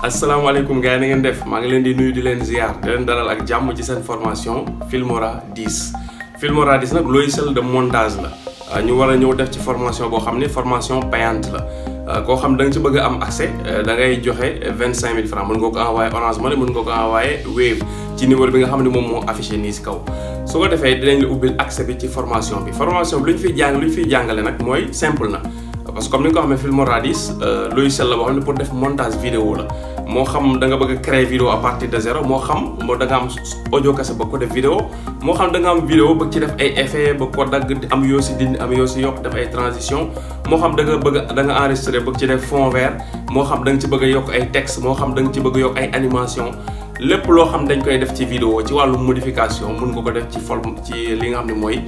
asalaamaaleykum gars yi na ngeen def maa ngi leen di nuyu di leen ziar di leen dalal ak jàmm ci seen formation Filmora 10 Filmora 10 nag logiciel de montage la ñu war a ñëw def ci formation boo xam ne formation payante la koo xam da nga ci bëgg a am accès da ngay joxe 25000 francs mën nga ko envoyé Orange Money mën nga ko envoyé Wave ci numéro bi nga xam ne moom moo affiché nii si kaw su ko defee dinañ la ubbil accès bi ci formation bi lu ñu fiy jàngale nag mooy simple na parce que comme ni nga ko xamee Filmora 10 logiciel la boo xam ne pour def montage vidéo la moo xam da nga bëgg a créer vidéo à partir de zéro moo xam da nga am audio kese bëgg ko def vidéo moo xam da nga am vidéo bëgg ci def ay effet bëgg ko dagg am yoo si dindi am yoo si yokk def ay transition moo xam da nga enregistré bëgg ci def fond vert moo xam da nga ci bëgg a yokk ay texte moo xam da nga ci bëgg a yokk ay animation lépp loo xam dañ koy def ci vidéo ci wàllu modification mun nga ko def ci li nga xam ne mooy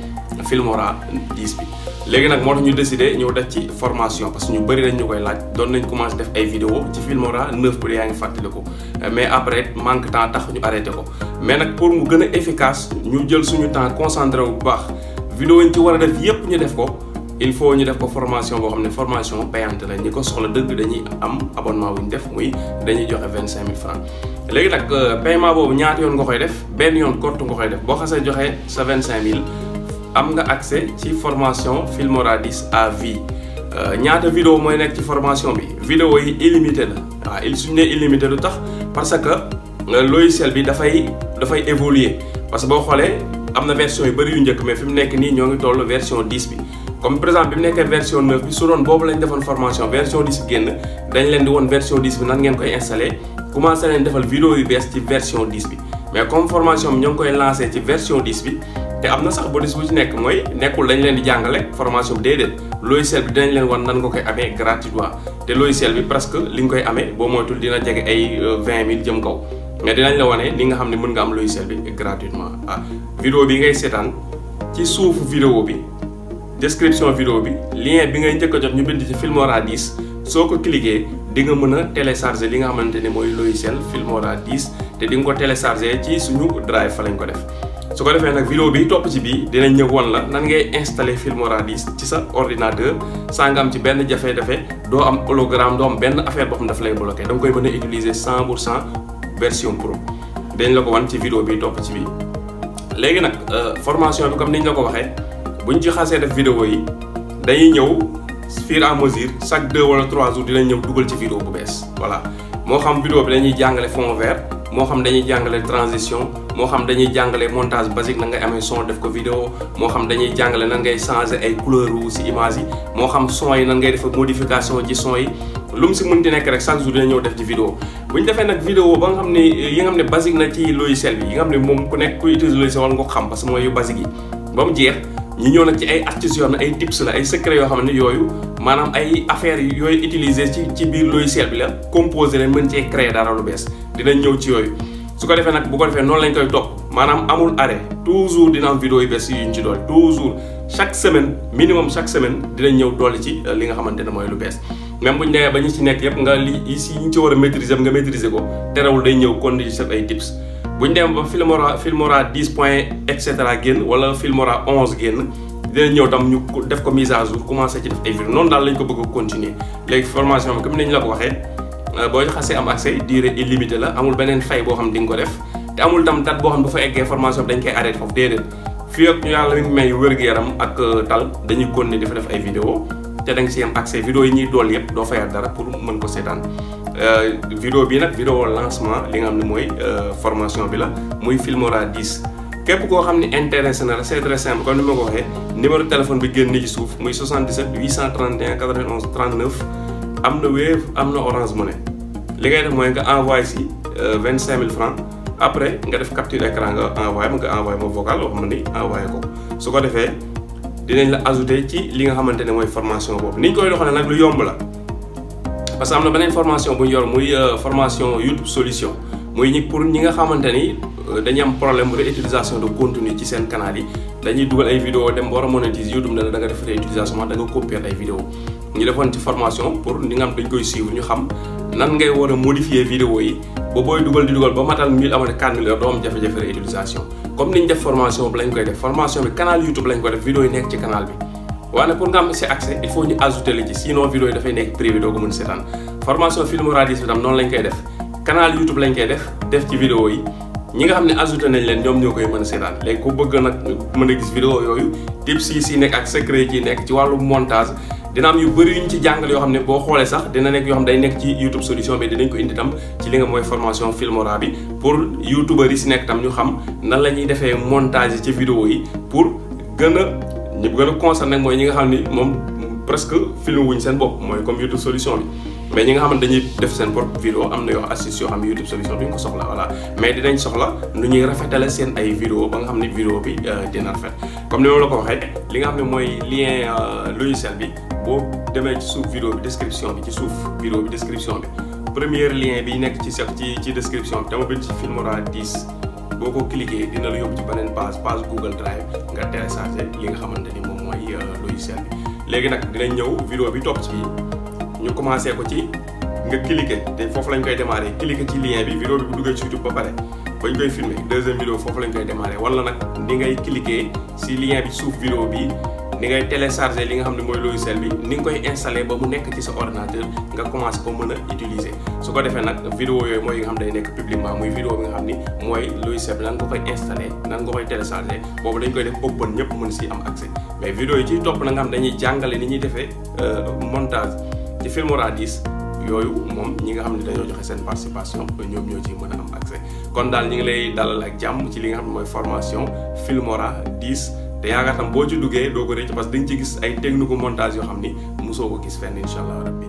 Filmora 10 bi léegi nag moo tax ñu décidé ñëw def ci formation parce que ñu bëri dañ ñu koy laaj doon nañ commencé def ay vidéo ci Filmora 9 bi yaa ngi fàttaliku mais après manque temps tax ñu arrêté ko mais nag pour mu gën a efficace ñu jël suñu temps concentré wu bu baax vidéo yi ñu ci war a def yépp ñu def ko il faut ñu def ko formation boo xam ne formation payante la ñi ko soxla dëgg dañuy am abonnement bu ñu def muy dañuy joxe 25000 francs léegi nag paiement boobu ñaata yoon nga koy def benn yoon kott nga koy def boo xasee joxe sa 25000 am nga accès ci formation Filmora 10 à vie ñaata vidéo mooy nekk ci formation bi vidéo yi illimité la waaw suñu nee illimité lu tax parce que logiciel bi dafay évoluer parce que boo xoolee am na version yu bëri yu njëkk mais fi mu nekk nii ñoo ngi toll version 10 bi comme par exemple bi mu nekkee version 9 bi su doon boobu lañ defoon formation version 10 bi génn dañ leen di woon version 10 bi nan ngeen koy installé commencé leen defal vidéo yu bees ci version 10 bi mais comme formation bi ñoo ngi koy lancé ci version 10 bi te am na sax bonus bu ci nekk mooy nekkul dañ leen di jàngale formation bi déedéet logiciel bi dinañ leen wan nan nga koy amee gratuitement te logiciel bi presque li nga koy amee boo moytul dina jege ay 20000 jëm kaw mais dinañ la wane ni nga xam ne mën nga am logiciel bi gratuitement vidéo bi ngay seetaan ci suufu vidéo bi description vidéo bi lien bi ngay njëkk a jot ñu bind ci Filmora 10 soo ko cliquer di nga mën a télécharger li nga xamante ne mooy logiciel Filmora 10 te di nga ko télécharger ci suñu drive fa lañ ko def su ko defee nag vidéo bi topp ci bii dinañ ñëw woon la nan ngay installer Filmora 10 ci sa ordinateur saa nga am ci benn jafe-jafe doo am hologramme doo am benn affaire boo xam daf lay bloqué da nga koy mën a utiliser 100% version pro dañ la ko wan ci vidéo bi topp ci bii léegi nag formation bi comme niñ la ko waxee buñ ci xasee def vidéo yi dañuy ñëw fur et à mesure chaque 2 wala 3 jours dinañ ñëw dugal ci vidéo bu bees voilà moo xam vidéo bi dañuy jàngale fond vert moo xam dañuy jàngale transition moo xam dañuy jàngale montage basique na ngay amee son def ko vidéo moo xam dañuy jàngale nan ngay changer ay couleur wu si image yi moo xam son yi nan ngay def modification ci son yi lu mu si mënti nekk rek chaque jour dina ñëw def ci vidéo bu ñu defee nag vidéo ba nga xam ne yi nga xam ne basique na ci logiciel bi yi nga xam ne moom ku nekk kuy utiliser logiciel wala nga ko xam parce que mooy yu basique yi ba mu jeex ñi ñëw nag ci ay astuces yoo xam ne ay tips la ay secret yoo xam ne yooyu maanaam ay affaires yooyu utiliser ci biir logiciel bi la composer leen mën cee créer dara lu bees dinañ ñëw ci yooyu su ko defee nag bu ko defee noonu lañ koy topp maanaam amul arrêt toujours dina am vidéo yu bees yu ñu ci dool toujours chaque semaine minimum chaque semaine dinañ ñëw dolli ci li nga xamante ne mooy lu bees même bu ñu demee ba ñu ci nekk yëpp nga li si ñu ci war a maîtriser nga maîtriser ko terewul day ñëw kon di def ay tips bu ñu demee ba Filmora 10 point et cetera génn wala Filmora 11 génn dinañ ñëw tam ñu def ko mise à jour commencé ci def ay vidéo noonu daal lañ ko bëgg a continuer léegi formation bi comme ni ñu la ko waxee boo xasee am accès durée illimitée la amul beneen fay boo xam di nga ko def te amul tam date boo xam bu fa eggee formation bi dañ koy arrêté foofu déedéet fii ak yàlla mi ngi may wér-gu-yaram ak tal dañuy continuer di fa def ay vidéo te da nga si am accès vidéo yi ñuy dool yëpp doo fayal dara pour mën ko seetaan vidéo bi nag vidéo lancement li nga xam ne mooy formation bi la muy Filmora 10 képp koo xam ne intéressé na la c'est très simple comme ni ma ko waxee numéro téléphone bi génn ci suuf muy 77 831 91 39 am na Wave am na Orange Money li ngay def mooy nga envoyé si 25000 francs après nga def capture écran nga envoyé ma vocal wax ma ni envoyé ko su ko defee dinañ la ajouté ci li nga xamante ne mooy formation boobu ni ñu koy doxalee nag lu yomb la parce que am na beneen formation bu ñu yor muy formation YouTube solution muy pour ñi nga xamante ni dañuy am problème de réutilisation de contenu ci seen canal yi dañuy dugal ay vidéo dem ba war a monétiser YouTube ne la da nga def réutilisation da nga copier ay vidéo ñu defoon ci formation pour ñi nga xam dañ koy suivre ñu xam nan ngay war a modifier vidéo yi ba booy dugal di dugal ba matal 1000 abonnés 4000 heures doo am jafe-jafe réutilisation comme ni ñu def formation bi lañ koy def formation bi canal YouTube lañ ko def vidéo yi nekk ci canal bi waaye pour nga am si accès il faut ñu ajouter la ci sinon vidéo yi dafay nekk privé doo ko mën seetaan formation Filmora 10 bi tam noonu lañ koy def canal YouTube lañ koy def ci vidéo yi ñi nga xam ne ajouté nañ leen ñoom ñoo koy mën a seetaan léegi ku bëgg nag mën a gis vidéo yooyu tips yi si nekk ak secret yi nekk ci wàllu montage dina am yu bëri yuñ ci jàngal yoo xam ne boo xoolee sax dina nekk yoo xam day nekk ci YouTube solution bi dinañ ko indi tam ci li nga mooy formation Filmora bi pour youtubeurs yi si nekk tam ñu xam nan la ñuy defee montage yi ci vidéo yi pour gën a concerné mooy ñi nga xam ni moom presque film wuñ seen bopp mooy comme YouTube solution bi mais ñi nga xamante dañuy def seen propre vidéo am na yoo astuce yoo xam ne YouTube solution bi nga ko soxla voilà mais dinañ soxla nu ñuy rafetale seen ay vidéo ba nga xam ne vidéo bi dina rafet comme ni ma la ko waxee li nga xam ne mooy lien logiciel bi boo demee ci suuf vidéo bi description bi ci suuf vidéo bi description bi premier lien bi nekk ci description bi dama bind ci Filmora 10 boo ko cliquer dina la yóbbu ci beneen page Google Drive nga télécharger li nga xamante ni moom mooy logiciel bi léegi nag dinañ ñëw vidéo bi topp ci ñu commencé ko ci nga cliquer te foofu lañ koy démarrer cliquer ci lien bi vidéo bi bu duggee ci YouTube ba pare bañ koy filmer deuxième vidéo foofu lañ koy démarrer wala nag ni ngay cliquer si lien bi suuf vidéo bi ni ngay télécharger li nga xam ne mooy logiciel bi ni nga koy installer ba mu nekk ci sa ordinateur nga commencé ko mën a utiliser su ko defee nag vidéo yooyu mooy yi nga xam day nekk publiquement muy vidéo bi nga xam ni mooy logiciel bi nan nga koy installer nan nga koy télécharger boobu dañ koy def open ñëpp mën si am accès mais vidéo yi ci topp na nga xam dañuy jàngale ni ñuy defee montage ci Filmora 10 yooyu moom ñi nga xam ne dañoo joxe seen participation ñoom ñoo ci mën a am accès kon daal ñi ngi lay dalal ak jàmm ci li nga xam ne mooy formation Filmora 10 te yaakaar tam boo ci duggee doo ko rëcc parce que dañ ci gis ay technique montage yoo xam ni mosoo ko gis fenn incha allah rabbi